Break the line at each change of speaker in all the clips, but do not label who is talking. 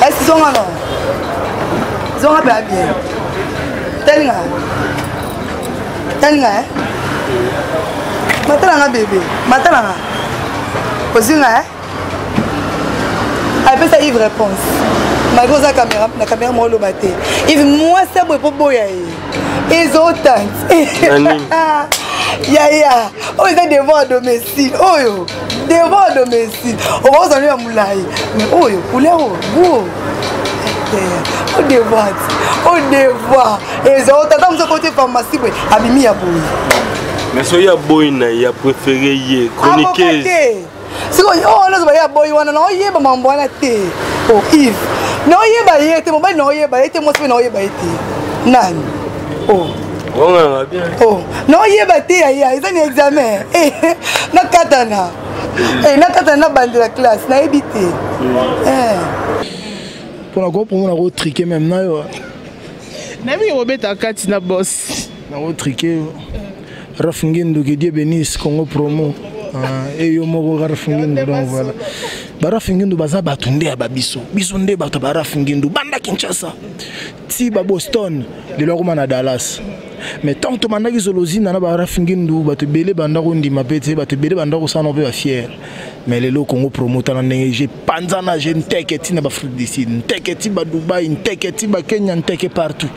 Esi zonga no. Zonga pe bien. Talinga. Talinga eh. Matala nga bébé. Matala nga. Ozinga eh. Apesa Yves réponse. Malgré oza caméra na caméra moko oloba te. Yves mwasi boye po boya ye. Ezotante. Yaya, oyo eza devoir à domicile oyo. Devoir à domicile. Okozala ya molai. Mais oyo couleur oyo goût. O devoir. O devoir. Ezo tata mosu akoti pharmacie boye abimi ya boye.
Mais soki ya boyi na ye apréféré ye chroniqueuse.
Sikoyo oyo wana ozoba ye aboyi wana naoyeba mambo wana te. O Yves. Naoyeba ye te mobali naoyeba ye te mwasi mpe naoyeba ye te. Nani? Oh.
Onganga bien.
Oh, naoyeba te yaya eza ni examen. Eh, nakatana. Eh, nakatana nabandela classe nayebi te. Eh.
mpona kopromo nakotrike meme na yo.
Nayebi kobeta kati na boss.
Nakotrike yo. Raf Ngindu, que Dieu bénisse Congo promo. Ah, et yo moko Raf Ngindu, donc voilà. Ba Raf Ngindu baza bato nde ya babiso. Biso nde bato ba Raf Ngindu banda Kinshasa. Ti ba Boston, lelo akoma na Dallas. Mais tant tobandaki zolozina na ba Raf Ngindu, bato ebele banda kondima pe te, bato ebele banda kosala pe ba fier. Mais lelo Congo promo tala ndenge je panzana je nteke ti na ba Afrique du Sud, nteke ti ba Dubaï, nteke ti ba Kenya, nteke partout.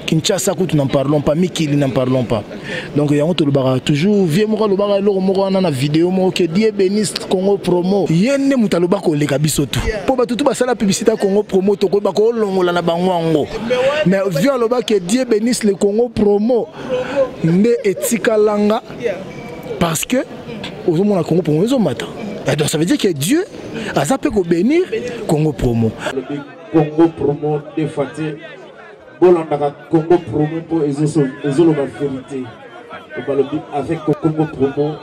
Kinshasa kutu n'en parlons pas, mikili n'en parlons pas. Donc yango tolobaka toujours vieux moko alobaka eloko moko wana na video moko que Dieu bénisse Congo promo. Ye nde moto alobaka koleka biso tu. Po bato tu basala publicité ya Congo promo tokoyeba kolongola na bango yango. Mais vieux alobaka que Dieu bénisse le Congo promo nde etikalanga parce que ozomona Congo promo ezomata. Donc ça veut dire que Dieu aza pe ko bénir Congo promo.
Congo promo defate bolandaka Congo promo mpo ezoloba vérité. Balobi avec Congo promo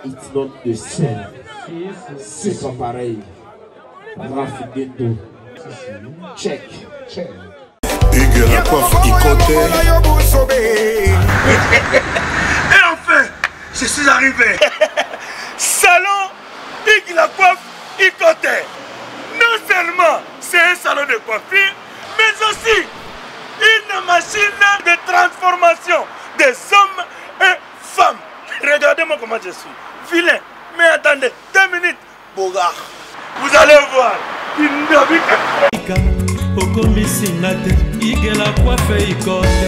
it's not the same. C'est pas pareil. Raf Gendo. Check. Check.
Hugues la coiffe Ikote.
Et enfin, je suis arrivé. Salon Hugues la coiffe Ikote. Non seulement c'est un salon de coiffure, mais aussi une machine de transformation des hommes et femmes. Regardez-moi comment je suis. Vilain. Mais attendez, 2 minutes. Bogard. Vous allez voir.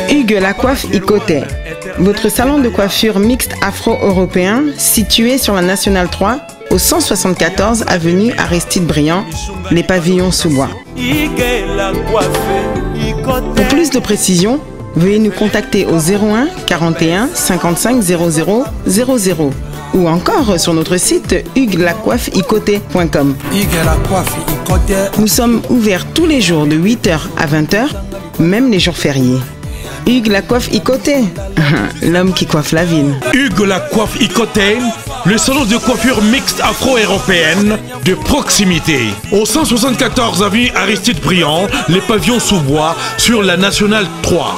Hugues la coiffe Ikote, votre salon de coiffure mixte afro-européen situé sur la Nationale 3 au 174 avenue Aristide Briand, les pavillons sous bois. Pour plus de précisions, veuillez nous contacter au 01 41 55 00 00 ou encore sur notre site hugueslacoiffeikote.com. Nous sommes ouverts tous les jours de 8h à 20h, même les jours fériés. Hugues la coiffe Ikote, l'homme qui coiffe la ville.
Hugues la coiffe Ikote, le salon de coiffure mixte afro-européenne de proximité. Au 174 avenue Aristide Briand, les pavillons sous bois sur la Nationale 3.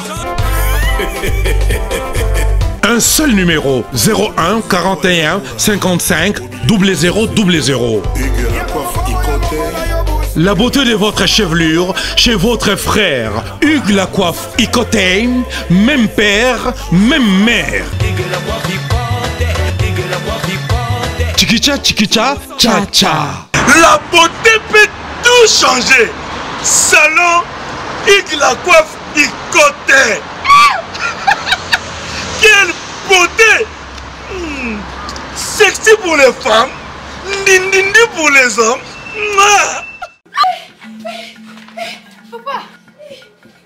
Un seul numéro, 01 41 55 00 00. La beauté de votre chevelure chez votre frère Hugues la coiffe Ikote, même père, même mère. Chikicha, chikicha, cha cha.
La beauté peut tout changer. Salon Hugues la coiffe Ikote. Quelle beauté! Sexy pour les femmes, ndindindi pour les hommes. Mouah!
Papa!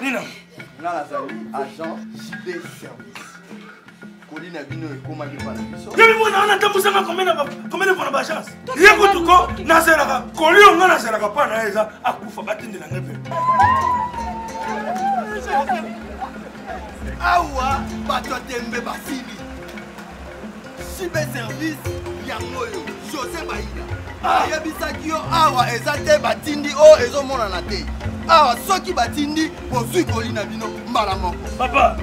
Nina.
Nga nazali agent JB Service. Koli na bino ekomaki mpa na biso.
Yebi mwana wana atambusaka combien de fois na ba agence? Ye kutu ko nazelaka koli oyo nga nazelaka mpa na ye eza akufa batindela ngai mpe.
Awa bato ya tembe basili. JB Service yango oyo José Baida ayebisaki yo awa eza te batindi oyo ezomonana te. Awa soki batindi bozwi koli na bino mbala moko.
Papa,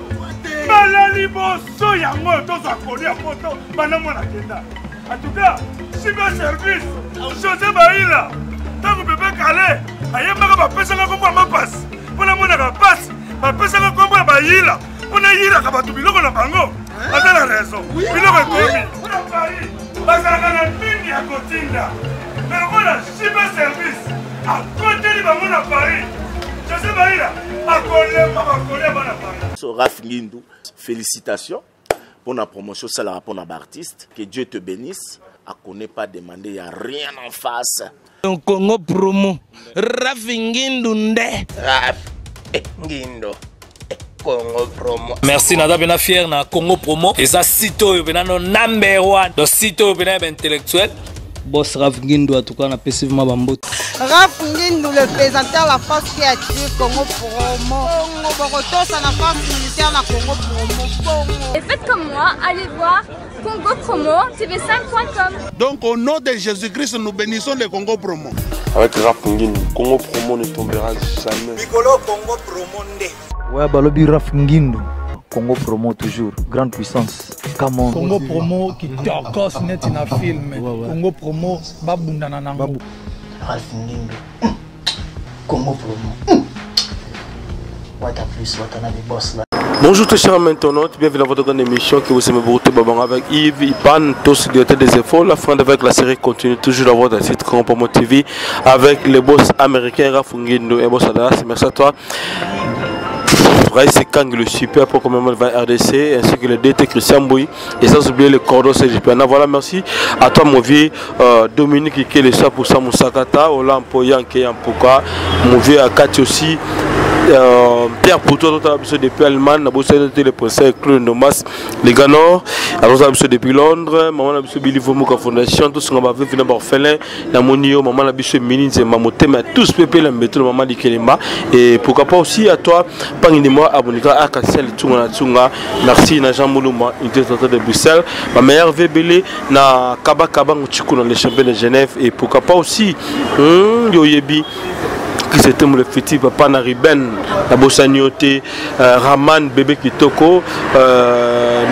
mbala liboso yango oyo tozwa koli ya poto banda mwana kenda. En tout cas, JB Service, José Baila, ntango bebe Kale ayembaka ba bapesaka nkombo ya mapasi mpo namonaka mpasi, bapesaka nkombo ya bayila mpo nayilaka bato biloko na bango. Aza na raison, biloko ekomi na Paris, bazalaka na mingi ya kotinda, me lokola JB Service akoteli bango na Paris, José Bayila akolemba bakolia bana Paris.
So Raf Ngindu, félicitations pour la promotion ça pour la artiste. Que Dieu te bénisse. A connaît pas demander, y a rien en face.
Congo promo, Raf Ngindu nde.
Raf Ngindu. Congo promo.
Merci naza pena fier na Congo promo. Eza site oyo pena no number one. Donc site oyo pena ya intellectuel.
Boss Raf Ngindu en tout cas na pesi vraiment bambote.
Raf Ngindu le présentateur la force qui attire Congo promo. Congo Bokotosa la force militaire na Congo promo. Bongo.
Et faites comme moi, allez voir Congo Promo TV5.com.
Donc au nom de Jésus-Christ, nous bénissons le Congo Promo.
Avec Raf Ngindu, Congo Promo ne tombera jamais.
Mikolo Congo Promo nde.
Ouais, balobi Raf Ngindu. Congo Promo toujours, grande puissance. Come on.
Congo Promo qui tokos net na film. Ouais, ouais. Congo Promo babundana nango.
Babu.
Raf Ngindu. Congo Promo. What a plus, what a boss là.
Bonjour tous chers internautes, bienvenue dans votre grande émission que vous aimez beaucoup, Babang avec Yves, Ipan, tous directeur des efforts. La fin avec la série continue toujours dans votre site Congo Promo TV avec les boss américains Raf Ngindu et boss Adalas. Merci à toi. Raïs Kang, le super pour commémorer le RDC, ainsi que le DT Christian Bouy, et sans oublier le cordon CGP. Voilà, merci à toi, mon vieux Dominique Ikele, ça pour ça, Moussakata, Olampo, Yanke, Yampoka, mon vieux Akati aussi. Pierre Poutou, tout à l'heure, depuis Allemagne, le conseil Claude Nomas, les Ghanors, alors ça, depuis Londres, maman a Billy Vomuka Fondation, tout ce qu'on va vivre, finalement, orphelin, la Monio, maman a Mini, c'est Mamoté, mais tous pépé, la métro, maman Likelema, et pourquoi pas aussi à toi, Pangini-moi, Abonika, Akassel, Tunga, Tunga, merci, na Jean Moulouma, une de Bruxelles, ma meilleure VBL, na Kaba Kaba, Tchikou, dans les champions de Genève, et pourquoi pas aussi, Yoyebi, qui c'était le petit papa Nariben, la Bossanioté, Raman bébé Kitoko,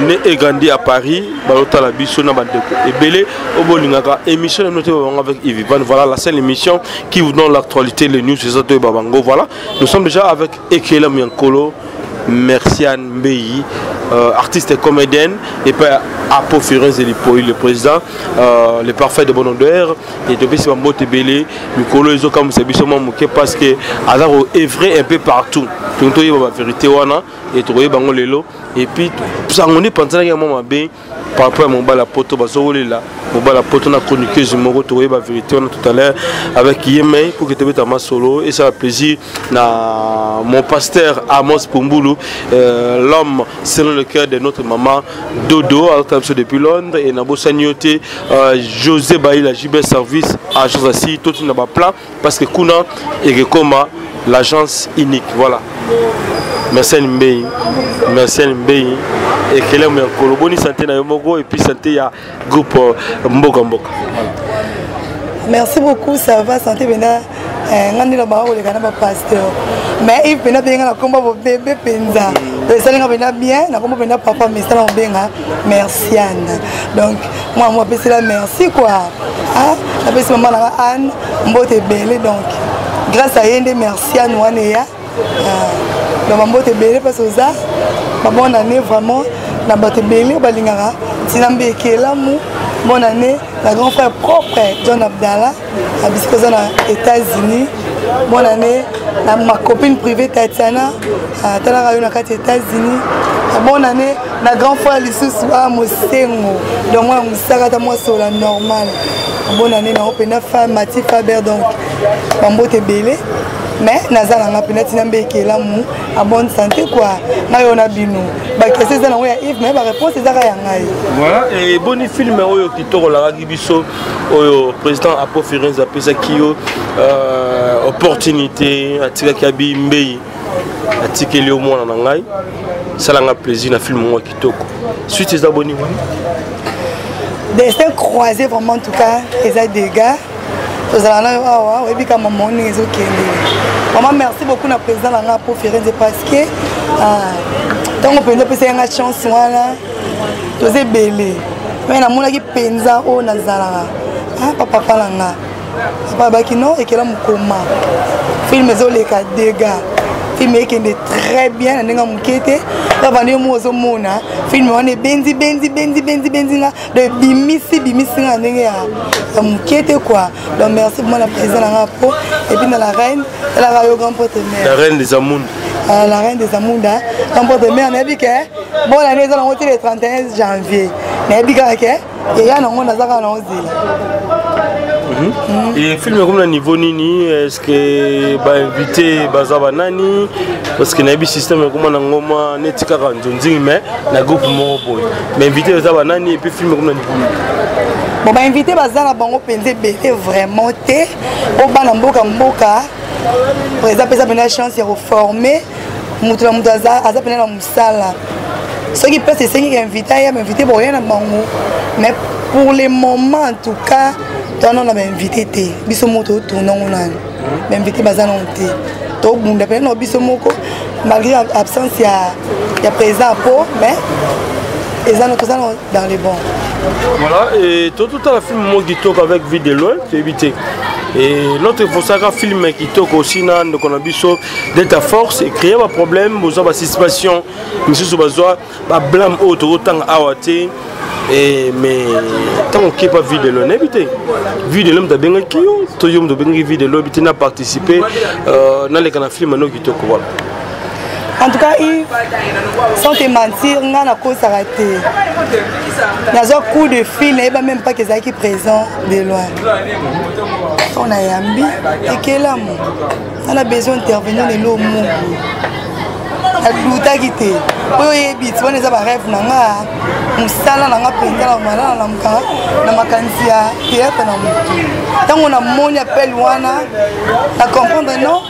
né et grandi à Paris, Balota la biso na bandeko ebele obolingaka émission na noté avec Yves Van. Voilà la seule émission qui vous donne l'actualité, les news, c'est ça de Babango. Voilà, nous sommes déjà avec Ekela Miankolo, Merciane Mbeyi, artiste et comédienne, et puis Apo Firenze Lipoyi, le président, le parfait de bon odeur, et depuis c'est Mbote Belé, Mikolo Ezo comme c'est biso moke parce que azaro est vrai un peu partout. Donc toi il va vérité wana et toi bango lelo et puis ça on est pensé que moi bien par rapport à mon bal à poto bazo là mon bal à poto na chroniqueuse moko toi ba vérité wana tout à l'heure avec Yemei pour que tu mettes ma solo et ça va plaisir na mon pasteur Amos Pumbulu, l'homme selon le cœur de notre maman Dodo alors depuis Londres et na Bossanioté José Baïla JB Service agence assis tout na ba plan parce que kuna et comme l'agence unique. Voilà. Merci Mbeyi. Merci Mbeyi. Et quel est mon koloboni santé na yomoko et puis santé ya groupe Mboka Mboka.
Merci beaucoup, ça va santé bena ngandi na ba koleka na ba pasteur. Mais il pena benga na komba bo bébé penza. Esalinga bena bien na komba bena papa mais ça na benga merci Anne. Donc moi moi pesi la merci quoi. Ah, na pesi maman na Anne mbote belé donc grâce à yende merci Anne wana ya. Ah, donc mbote belé parce que ça ba bonne année vraiment na bato belé balingaka tina mbekelamu bonne année la grand frère propre John Abdallah à bisikoza na États-Unis bonne année na ma copine privée Tatiana talaka yo na kati États-Unis bonne année na grand frère lisusu a mosengo donc moi musaka ta moi sola normal bonne année na opena femme Mati Faber donc bambote belé mais naza nanga pena tina mbekelamu à bonne santé quoi ngai ona bino ba question eza nango ya Yves mais ba réponse ezaka ya ngai.
Voilà et boni film oyo kitoko lakaki biso oyo président Apo Firenze apesaki yo opportunité atikaki abi mbei atikeli yo mwana na ngai salanga plaisir na film moko kitoko suite eza boni wana
destin croisé vraiment en tout cas eza dégâts tozala na yo awa oyebi ka mama ndenge ezokende vraiment merci beaucoup na président na nga po Firenze parce que ntango mpenza opesaki nga chance wana toza ebele me namonaki mpenza oyo nazalaka papa na nga. Papa abaki non, ekela mokoma. Film ezoleka dega. Film ekende très bien na ndenge ya moke te. Bavandi yo moko ozomona film wana ebenzi benzi benzi benzi benzi nga donc ebimisi bimisi nga na ndenge ya moke te quoi. Donc merci vraiment na président na nga po et puis na la reine talaka yo grand prêtre mère.
La reine des Amundes.
Ah, la reine des Amundes, grand prêtre mère nayebi ke bonne année eza nango ti le 31 janvier. Nayebi kaka ke eya nango naza kaka naozela.
Et film ekomi na niveau nini? Est ce que bainvité baza banani? Parce que nayebi système ekoma na ngoma neti kaka nzonzingi, mais na groupe moko boye bainvité baza banani? Et puis film ekomi na niveau nini?
Bon, bainvité baza na bango mpenza ebele vraiment te, po bana mboka mboka président apesa mpenza chance ya koforme moto na moto aza mpenza na mosala. Soki place esengi invité aya, bainvité boya na bango, mais pour le moment en tout cas toana na bainvité te. Biso moko totourne yango nani, bainvité baza nango te. Tobunda mpenza na biso moko malgré absence ya président po, mais eza toza dans les bons.
Voilà, et tout à la film moko kitoko avec Vie de loin, toyebi te. Et l'autre fosaka film kitoko aussi na ndeko na biso Delta Force ecréer baproblème, bozwa basuspension, misusu bazwa bablame oyo tokotanga awa te. Mais ntango okepa Vie de loin, nayebi te Vie de loin moto abengaki yo to yo moto obengaki Vie de loin te na participer, naleka na film ano kitoko, voilà.
En tout cas, Yves, sans te mentir, nga nakosaka te, nazwa coup de fil, nayeba même pas kezalaki présent de loin. Ntango nayambi ekelamu nga na besoin intervenir lelo moko, nadutaki te. Oyo oyebi ti wana eza barêve na nga, mosala na nga mpenza na malala namuka na makanisi ya théâtre na motu. Ntango namoni appel wana, na comprendre non,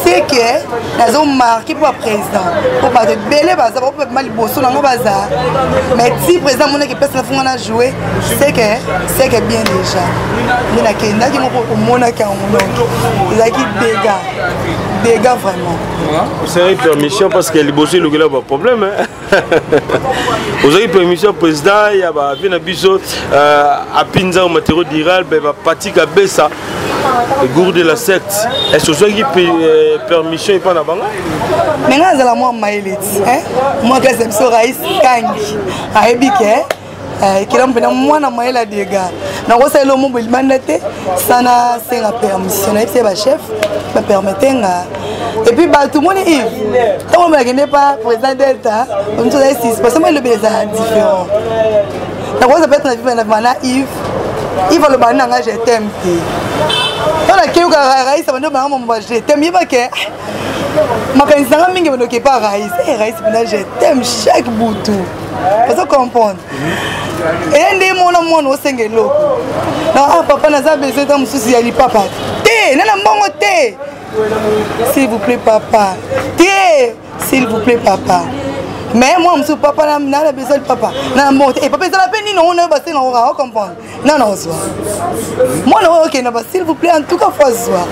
c'est que nazo marqué mpo président, mpo bato ebele baza bakopema liboso nango baza, mais ti président amonaki place nafunga na jouer, c'est que bien déjà nde nakendaki moko omonaki yango. Donc ezalaki dégâts dégâts vraiment.
Osali permission parce que liboso elokela baproblème. Ozwaki permission président ya bavie na biso apinza matero diral bapati kabesa gour de la secte. Est ce ozwaki permission epa na bango?
Me ngai azala mwa mayele ti mwa klase ya biso Rais Kangi ayebi ke ekela mpena mwana mayele ya dega. Nakosalela omo libanda te sana senga permission. Nayebisa ye bachef bapermete nga. Et puis bato moni Yves, ntango bakende pa président Delta, mosu azali suspension, mo elobeli ezala différent. Nakoza peut-être na vivre na Yves, Yves alobaka nanga je t'aime te. Ntango nakeyuka Raïs abandi obanga mambo je t'aime, yebake makanisi nanga mingi bandoki epa Raïs. Raïs mpena je t'aime chaque butu, ozo comprendre eye nde mona mwana osenga eloko na ah papa, naza besoin ta mosusu ya lipapa te, nana mbongo te, s'il vous plaît papa te, s'il vous plaît papa. Mais moi mosusu papa nana besoin lipapa nana mbongo te. Papa ezala mpe nini ongo nayo basenga oka ocomprendre nana ozwa mwana oyo okenda ba s'il vous plaît, en tout cas faut azwa.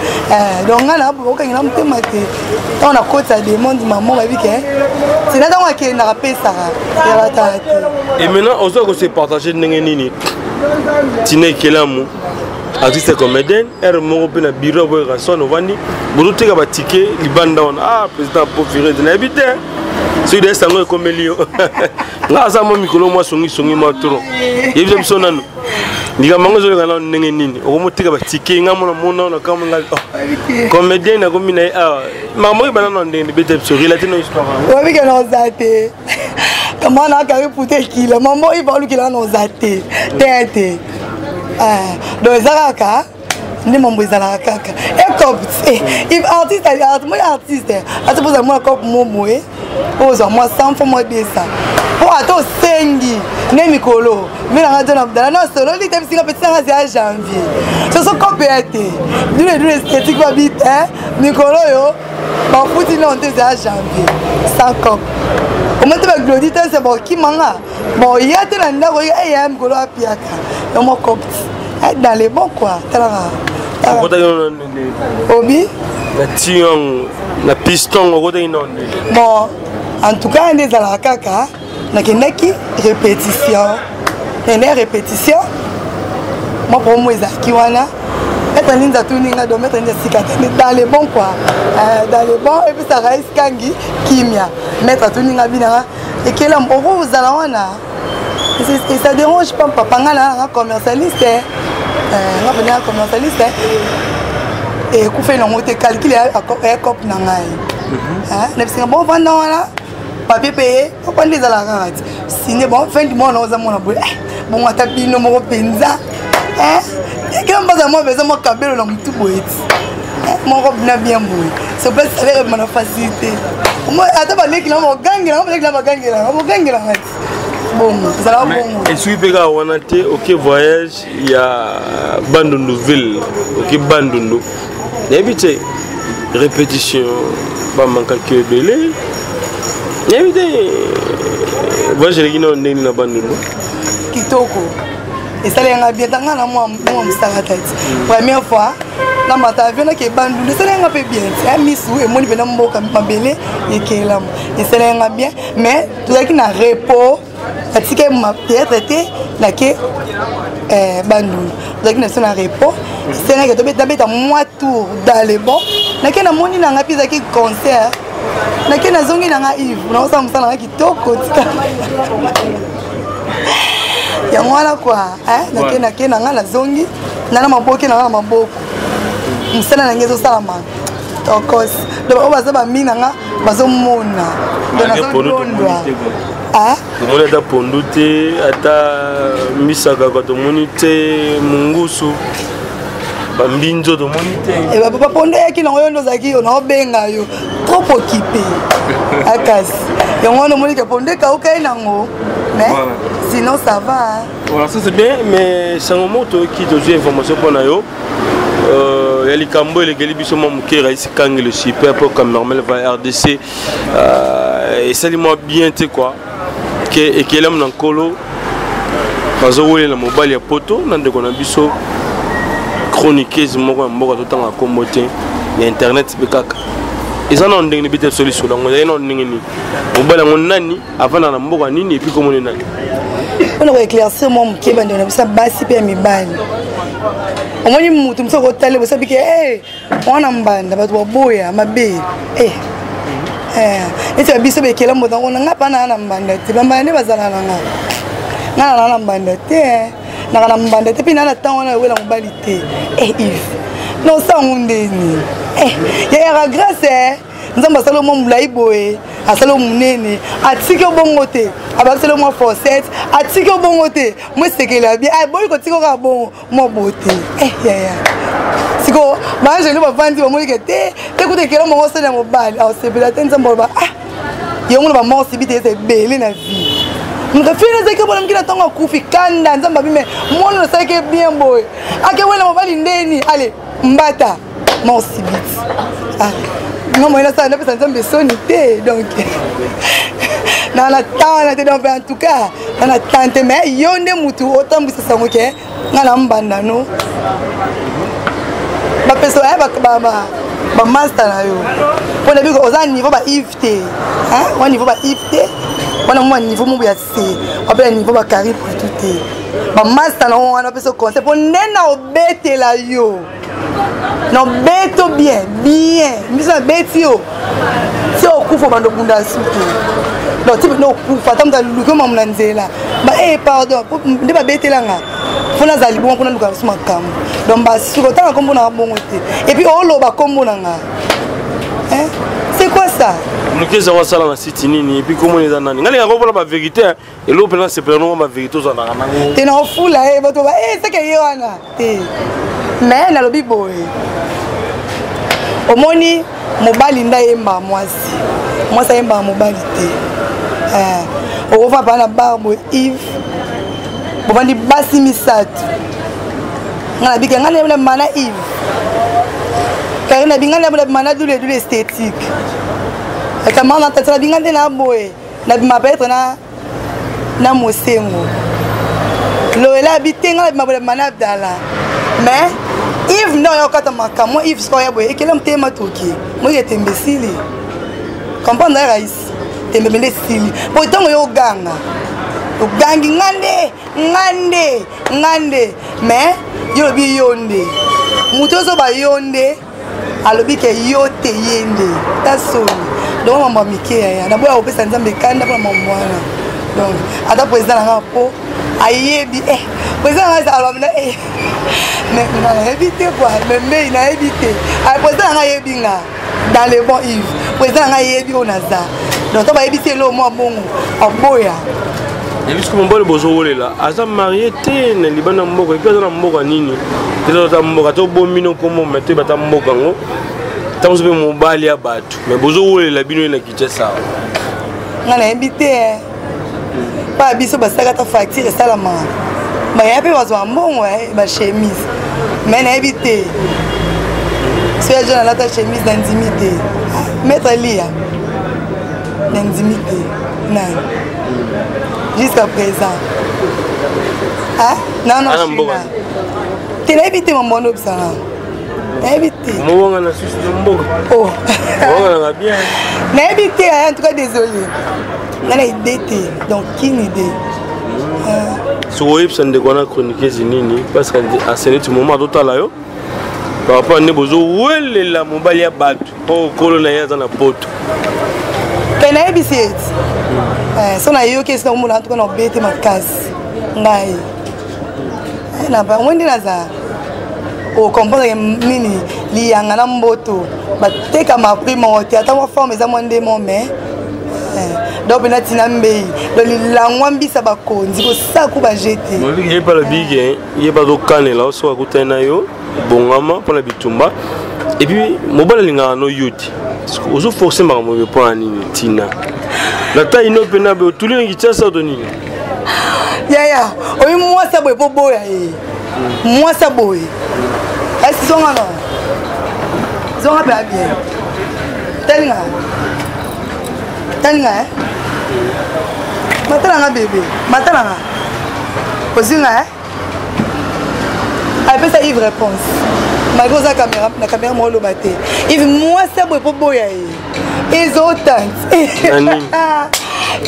Donc ngai na okangela motema te. Ntango nakotisa demande, mama bayebi ke tina ntango akendaka apesaka yabataka te.
Et maintenant oza kose partage ndenge nini tina ekelamu artiste comédienne ere moko mpe na bureau boye Ranson ovandi bozoteka batike libanda wana? Ah, président pofirete, nayebi te soki de sango ekomeli yo. Nga aza mwa mikolo mwa songisongi mwa tro, yebisa biso nanu likambo yango ezoleka nano ndenge nini. Okomoteka batike, nga mona mona na kamwe nga comédien nakomi na ye awa, makambo oyo ebanda nano ndenge beta biso, relate no histoire.
Oyebike na oza te kama na akari pute ekila mambo oyo balukela na oza te te te. Donc eza kaka nde mambo ezalaka kaka ecop artiste moi artiste ati bozala mwa cop mo boye ozwa mwa 100 fo mwa 200 mpo ata osengi nde mikolo mi nanga John Abdala na sololi te bisinga petit nanga zia janvier soso kope ya te dule dule esthétique babi te mikolo oyo bafuti non te zia janvier sans cop omoi te baglodi te se bokimanga boya te na ndako eya mikolo apiaka yo mwa cop dans les bons quoi. Talaka obi
na tion na piston okotaki nano.
Bon, en tout cas nde ezalaka kaka nakendaki répétition, nakendaki répétition mwa promo ezalaki wana. Maître Ninza atuni nga donc Maître Ninza sika te mais dans les bons quoi euh, dans les bons epesa Raïs Kangi kimia Maître atuni nga binanga ekela okozala wana et ça dérange pas papa nga na nga commercialiste euh, nga pena commercialiste ekufeli nango te calcul ya cop na ngai mhm. nabisinga bon vanda wana papier mpe ye papa nde ezalaka kaka ti signe bon fin du mois na oza mona boye eh, bongo ata bino moko mpenza ekela eh, mbaza mwa mpenza mwa kabelo na motu boye ti eh, moko bina bien boye sope salaire ebima na facilité ata baleki na bogangela baleki na bagangela bogangelanga ti bongo ezalaka bongo
esuki mpe kaka wana te oke voyage ya bandundu ville oke bandundu nayebi te répétition bamankaki ebele nayebi te voyage eleki nao ndenge nini na bandundu
kitoko esalaki nga bien tanga na mwa mosala tati première fois namata avion nake bandundu esalaki nga mpe bien ti misu emoni mpena mboka mabele ekelama esalaki nga bien mais tozalaki na repos natikaki théâtre te nake eh, bandundu tozalaki na biso na repos esengaki nabeta mwa tour dans le bon nake namoni na ngai mpe ezalaki concert nake nazongi na ngai ive naosala mosala ngai kitoko tika yango wana kua nake nake na ngai nazongi nga na maboke na ngai na maboko mosala na ngai ezosalama tokos donc oyo baza bami na nga bazomona donc nazodondwa
tomoni ata pondu te ata misakaka tomoni te mungusu bambinzo tomoni te
eh, bapondu eyaki nango yo nde ozalaki yo naobenga yo trop occupé akasi yango wana omoni ke pondu ekauka ye nango mais sinon ça va
voilà ça c'est bien mais sango moko toyoki tozwi information mpo na yo Euh, ya likambo elekeli biso mwa moke rais kangi le super mpo camermel va rdc euh, esali mwa bien te kua ke ekelamu na nkolo bazowelela mobali ya poto na ndeko na biso chroniqueuse moko ya mboka totanga nkombo te ya internet mpe kaka eza nano ndenge nini bete biso lisolo yango ezali nano ndenge nini mobali yango nani avanda na mboka nini epuis komoni nani
mpona koéclaircir mwa moke bandeko na biso ya basi mpe ya mibali omoni motu mosu akotale bosabi ke eh, wana mbanda bato baboya mabe eh. Eh, neti ya biso bekela moto yango na ngai mpa naa na mbanda te bambanda nde bazala na ngai ngai na na mbanda te naka na mbanda te mpe naa na ntango wana ewela mobali te eh, Yves nosango ndeni yayaka grâce nzambe asali mwa molai boye asali monene atiki yo bongo te abakiseli mwa forcette atiki yo bongo te mwa esekeli ya bien aboyi kotika kaka bongo mwa bote eh, yaya sikoyo baangelo bavandi bamoni ke te te kuta ekela mongo osali ya mobali aosepela te nzambe aloba ah yango na bamort sibite eza ebele na vie moto fini ezalaki mona mokili na ntango akufi kanda nzambe abime mwana nasalaki bien boye akewela mobali ndeni ale mbata mort subite ah, nga moyen nasala napesa nzambe soni te donc na na temps wana te donc en tout cas na na temps te mais yo nde mutu otambwisa sango ke nga na mbanda no bapesa eh, bamasta na yo mpo na biko oza niveau ba ive te wa niveau ba ive te wana mwa niveau moko ya se wapela niveau ba carri partout te bamasta na yo wana bapesa conseil mpo nde na obetela yo na obeto bien bien biso nabeti yo ti okufa obanda obunda suki donc ti banda okufa ata moto aluki omamu na nzela ba e eh, pardon nde babetelanga mpo nazala libongo mpo naluka biso makambo donc basuki otanga nkombo nanga bongo te epuis oloba nkombo na nga c'est quoi ça
luki ezango asala na site nini epuis komona eza nani ngai lingaka mpona bavérité eloko mpena sepela nongo bavérité ozalaka nango
te na ofula ye bato ba e seke ye wana te mais nalobi boye omoni mobali nde ayembaka mwasi mwasi ayembaka mobali te eh, okofa paa na bar boye yves bovandi basi misato ngai nabika ngai na mana yves karine nabi ngai na mana dule dule esthétique ekamana tata nabi ngai nde na boye nabima peut-être na na mosengo loela abi te ngai nabima boye nabima na abdala mais yves nde oya okata makambo yves soki oya boye ekela motema toki moki etembe esili comprendre ya rais tembe mende esili mpo ntango yo oganga ogangi nga nde nga nde nga nde mais Yo olobi yo nde moto ozoba yo nde alobi ke yo te ye nde ta soni. Donc mambo ya mike yaya naboya kopesa Nzambe ekanda mpona mambo wana. Donc ata président na nga po ayebi eh, président na nga alobi na eh, mais nga nayebi te quoi, mais mei nayebi te. Ah, président na nga ayebi nga dans le bon Yves, président na nga ayebi oyo naza. Donc to bayebisi eloko mwa bongo aboya.
Biso mobali bozowolela aza marie te na libanda mboka, epuis aza na mboka nini te, aza mboka to bomi no kombo me toyeba ata mboka yango ntango mosusu mpe mobali ya bato me bozowolela bino ye na Kinshasa.
Nga nayebi te mpa biso basalaka ata facture esalamaka, baya mpe bazwa mbongo bachemise, mais nayebi te so ya jeune alata chemise. Nandimi te, maître lia, nandimi te nani jusqu'à présent. Ah non non, te, nayebi te mambo wana obisanga, nayebi te.
Mowanga na susu na mboka.
Oh,
mowanga na bien.
Nayebi te, en tout cas désolé, nga na idée te, donc kine idée.
Soki oyebisa ndeko wana chroniqueuse nini, parce que aseneti moment atotala yo par rapport nde bozowelela mobali ya bato mpo okolo na ye aza na poto.
Ke nayebisi ete so nayoki esika komona antuka na obete makasi ngai omoi nde naza ocomprendre nini liyanga na mboto batekama prix moko te, ata mwa forme eza mwa ndemo, mais donc mpena ntina mbei donc lilangwa mbisa bakonzi kosaku bajete.
Ye mpe alobi ke ye mpe azokanela soki akutani na yo bongama mpona bitumba, et puis mobali alingaka no yo te, ozoforce makambo mpo na nini? Ntina na tai no mpena be otuli na Kinshasa to nini?
Yaya, oyi mwasi boye mpo boya ye mwasi boye esi zonga no zonga mpe abien talinga talinga e matalanga bebe matalanga ozinga e apesa Yves réponse malgré oza caméra na caméra moko oloba te. Yves, mwasi boye mpo boya ye ezotante.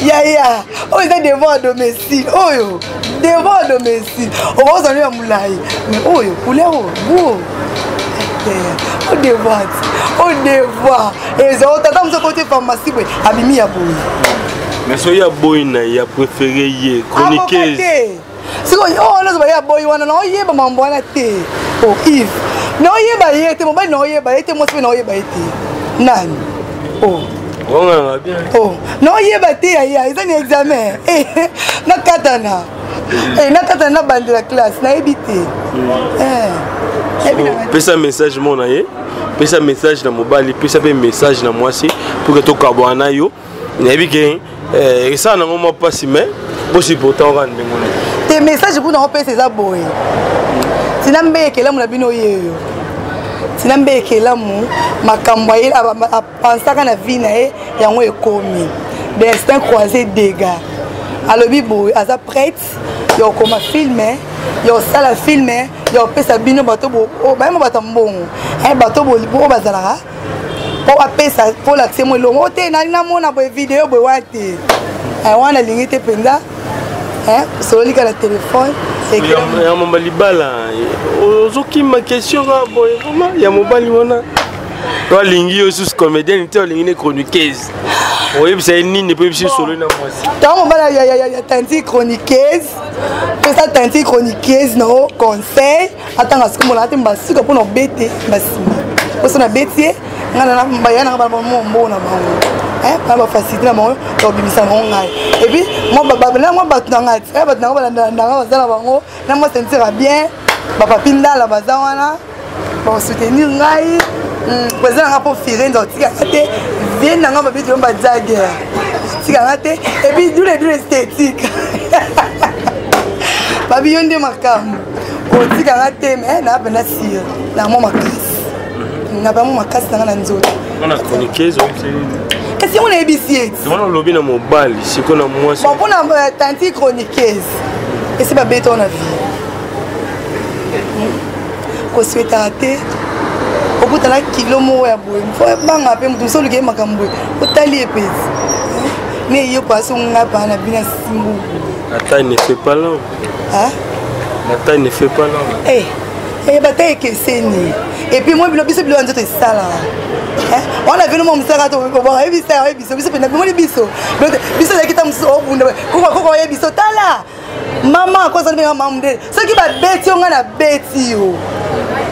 Yaya, oyo eza devoir à domicile, oyo devoir à domicile okozala ya molai, mais oyo couleur oyo buo o devoir o devoir ezotata mosu akoti pharmacie boye abimi ya boye.
Mais soki ya boyi na ye apréféré ye chroniqueuse.
Sikoyo oyo wana ozoba ye aboyi wana, naoyeba mambo wana te. O Yves, naoyeba ye te mobali, naoyeba ye te mwasi mpe naoyeba ye te nani o. Oh, naoyeba te yaya, eza ni examen nakatana nakatana nabandela classe, nayebi te.
Pesa message mo na ye, pesa message na mobali, pesa mpe message na mwasi pour que tokabwana na yo. Nayebi ke esala nango mwa mpasi, mais bosupporta kaka ndenge wana.
Te, message kuna opesa eza boye: tina mbe ekelamu na bino yeyo, tina mbe ekelamu makambo aye apansaka na vie na ye yango ekomi destin croisé dégâts. Alobi boye aza prête ya kokoma film, ya kosala film, ya kopesa bino bato bayema bato ya mbongo, bato oyo bazalaka mpo apesa mpo lakise mo elongo te. Nali namona boye video boye wana te, wana alingi te mpenza sololika na telefone.
Ya mamba libala ozokima question kaka boye vraiment ya mobali wana to alingi yo susu comédienne te, alingi ne chroniqueuse, oyebisa ye nini mpo oyebisi solo na mwasi?
Ntango mobali ya tanti chroniqueuse, pesa tanti chroniqueuse na o conseil atanga sikoyo mona te mbasuka mpona obete mbasima poso na beti ye ngai baya nanga bana mwa mbongo na bango bana bafacilité na bango ya kobimisa bango ngai, et puis na mwa bato na ngai bato na ngai balandanga baza na bango na mwa sentir bien bapapi ndala baza wana bakosoutenir ngai. Président nanga mpo Firenze otikanga te, vie nanga babiti yo badiager tikanga te, et puis dule dule esthétique babi yo nde makambo otikanga te, mais naa mpenza sire na mwa makasi, na mwa makasi nanga na nzoto.
Wana chroniqueuse.
Kasi yango nayebisi ye.
Wana olobi na mobali, sikoyo na mwasi?
Bon, mpona tanti chroniqueuse esi babeta wana vie koswetaka te okutana kilo moko ya boye fo banga mpe moto mosu oluki ye makambo boye otali ye pesi ne ye paso nga paa na bino simbu.
La taille ne fait pas l'homme.
Hein?
La taille ne fait pas l'homme.
Eh. Eh, bata ekeseni epuis moi bilo biso bilo ya nzoto esalaka eh, wana vino mwa mosaka toyebisa oye biso biso mpenza bimoni biso biso ezalaki ta mosusu obunda koko oye biso tala mama akozali mpenga mama mondele soki babeti yo ngai nabeti yo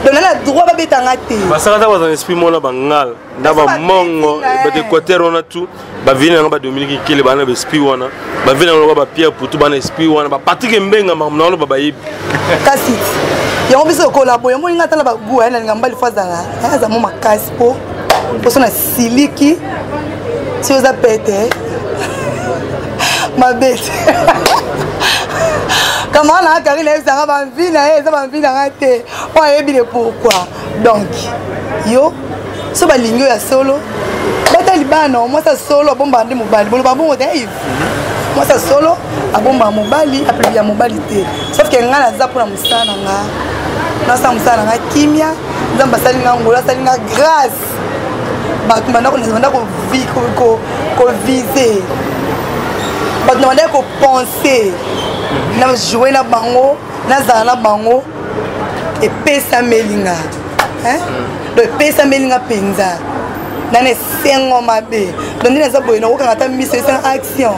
donc na droit babeta nga te
basaka ta baza na esprit mona bangala na bamongo bato équateur wana tout bavie na yango badominique nkele baa na baesprit wana bavie na yango lokola bapierre putu baa na esprit wana bapatrik mbenga makambo na wana bayebi
kasi yango biso lokola boye omoni nga atala bagu aye nalinga mobali fo azala aza mo makasi mpo mposo na siliki si oza pete mabe te kamara na nga karine ayebisanga bamvi na ye eza bamvi na nga te mpo ayebi le pourquoi donc yo so balingi oyo ya solo bata libana mwasi ya solo abombaka nde mobali boloba bongo te ive mwasi ya solo abombaka mobali apebi ya mobali te sauf ke ngai naza mpona mosala na nga nasala mosala na nga kimia nzambe asali nga ngolo asali nga grâce bato banda kovise bato na bandaki kopense na joue na bango nazala na bango epesameli nga donc epesameli nga mpenza nana esengo mabe donc nde naza boye nakokanga ata miso esanga action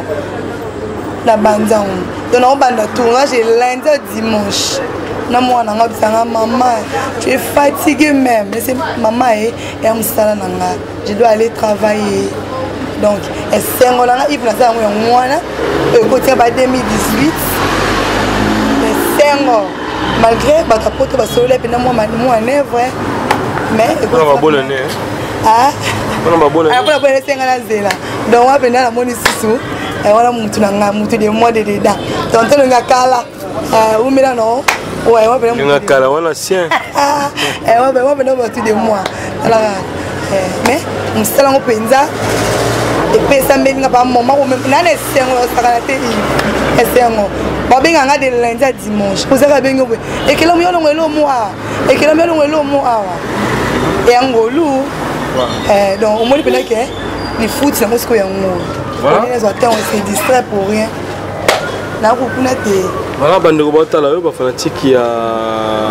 na banzango donc nakobanda tournage lundi à dimanche na mwana nga bisanga mama tu es fatigué même ese mama ye ya mosala na nga je dois aller travailler donc esengo na nga ive naza yango yango wana ekotia ba 2018 esengo malgré bato ya poto basololi mpenza mwa manœuvre mais mpona babone esenga na nzela donc wana mpenza namoni susu eh, wana mutu na nga mutu de moi de deda tonton longa kala eh, umela no
linga kala wana sien
eh, wana mpenza batu de moi talaka mais mosala yango mpenza epesameli nga bamoma nana esengo osakana te esengo babenga nga de lundi à dimanche ozaka bengi boye ekelamu yo longo elomo awa ekelamu yo longo elomo awa ya ngolu eh, donc omoni mpenza ke lifuti yango sikoyo yango nazwa temps se distrait pour rien nakokuna te.
Voilà, bandeko batala yo, bafanatike ya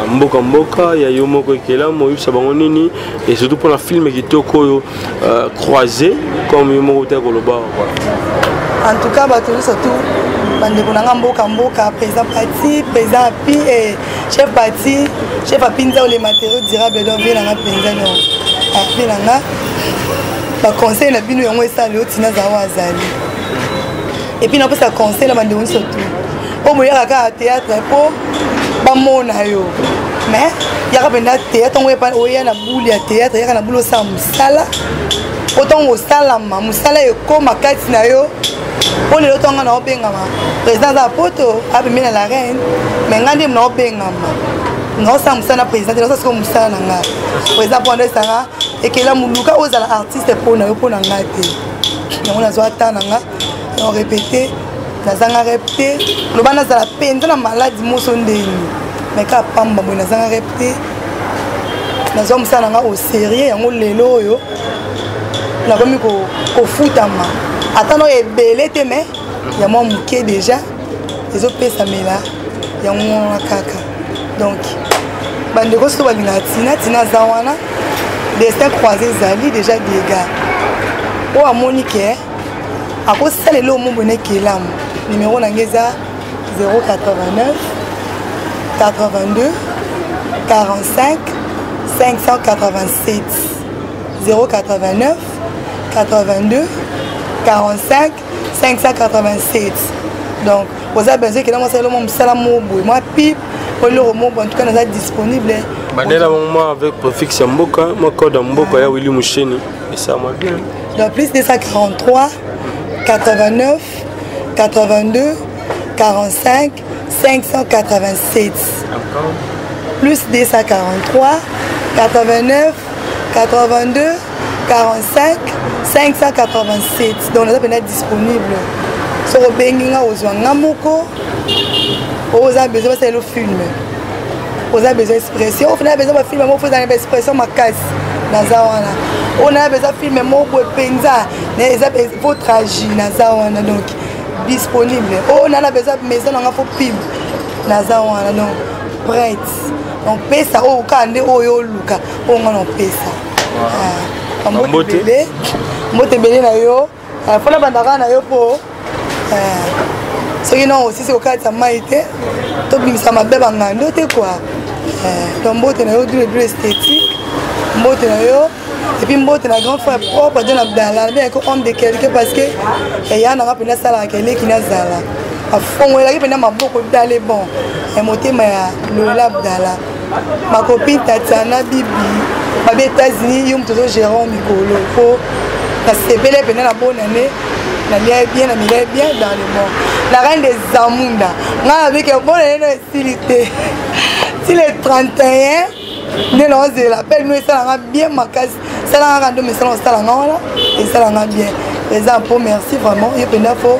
mboka mboka ya yo moko ekelamu, oyebisa bango nini et surtout mpona film kitoko oyo euh, croisé comme yo moko te koloba?
Voilà, en tout cas bato nyonso tout, bandeko na nga mboka mboka, président pati, président api eh, chef pati, chef api nzao, les matériaux durables, donc vie na nga mpenza, donc vie na nga, baconseil na bino yango esali oyo tina zawa azali. Et puis napesa conseil na bandeko nyonso tout mpo boyaka kaka théâtre mpo bamona yo, mais yaka mpenza théâtre yango oya na bule ya théâtre, yaka na bule osala mosala po ntango osalama mosala ekóma kati na yo. Mpo lelo ntongo na obengama président aza poto apemi na la reine, mais ngai nde na obengama naosala mosala na président te, naosala sikoyo mosala na ngai président mpo ando esanga ekela moluka ozala artiste mpo na yo, mpo na ngai te. Yango nazwa ata na nga na répété, nazanga rep te, loba nazala mpenza na maladi moso ndeni, mais kaka pamba boye nazanga rep te, nazwa mosala na nga au sérieux. Yango lelo oyo nakomi kofutama ata no ebele te, mais ya mwa moke déjà ezopesamela yango wana kaka. Donc bandeko soki balingaka tina tina aza wana, destin croisé ezali déjà dega oyo amoni ke akosala eloko mo boye nekelamu. Numéro na ngai eza 089 82 45 587, 089 82 45 587. Donc oza besoin ekela mosala mwa mosala mo boye, mwa pipe, eloko mo boye, en tout cas naza disponible.
Bandela mwa avec préfixe ya mboka, mwa code ya mboka ya Willi Musheni, esa mwa bien.
Donc plus 243 89 82 45 587, plus 243 89 82 45 587. Donc naza mpenza disponible, soki obengi nga ozwa nga moko. Oza besoin basalelo film, oza besoin expression, ofina besoin bafilm moko ezala na baexpression makasi, naza wana. Oyo na besoin film moko boye mpenza eza fo tragi, naza wana. Donc disponible. Oyo na besoin maison nanga fo pub, naza wana. Donc prête. Naopesa oyo kaka nde oyo oluka oyo nga naopesa. Ah, mbote ebele, mbote ebele na yo. Ah, mpo nabanda kaka na yo mpo ah, soki na osisi kokatisa mai te, tobimisa mabe bangando te kua. Donc mbote na yo dule dule esthétique, mbote na yo. Et puis mbote na grand frère propre John Abdallah, nabengaki homme de quelqu'un parce que eya nanga mpenza asalaka eleki nazala afongolelaki mpenza maboko dale bon ya motema ya Lola Abdallah, ma copine Tatiana Bibi babi États-Unis, yo moto ozogérer mikolo mpo nasepele mpenza na bonne année, nalia bien, namela bien dans le bon. La reine des Zamunda, ngai nabike bonne année no esili te ti le 31 nde naozela appel no esalanga bien makasi, esalanga kaka nde mesala osalanga wana esalanga bien eza mpo merci vraiment yo mpenza fo.